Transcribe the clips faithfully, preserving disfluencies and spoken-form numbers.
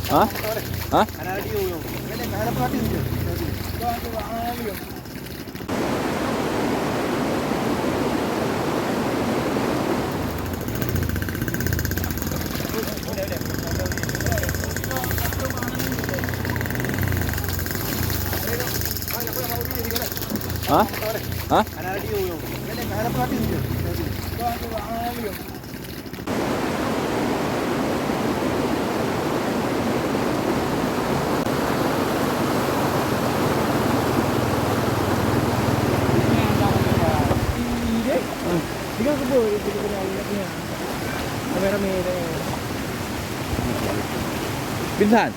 Ha? Ha? Ha? Ha? Pingsan.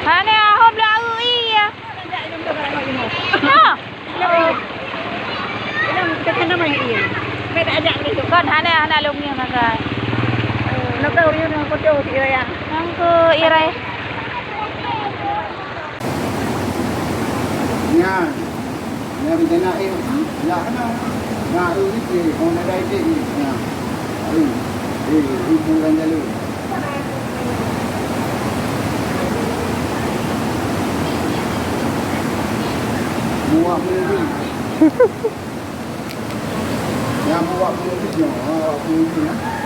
Hana hom lau iya. Ha. Kon hana, hana lôn ngieng sagai. Nangko irai. Nyan. Nyan rencana eh, ya kena. Nah, eh, eh, eh, orang ada ide ni. Nah. Eh, eh, ibu orang jalan. Buah mungkin. Yang buah mungkin, ya, buah mungkin, ya.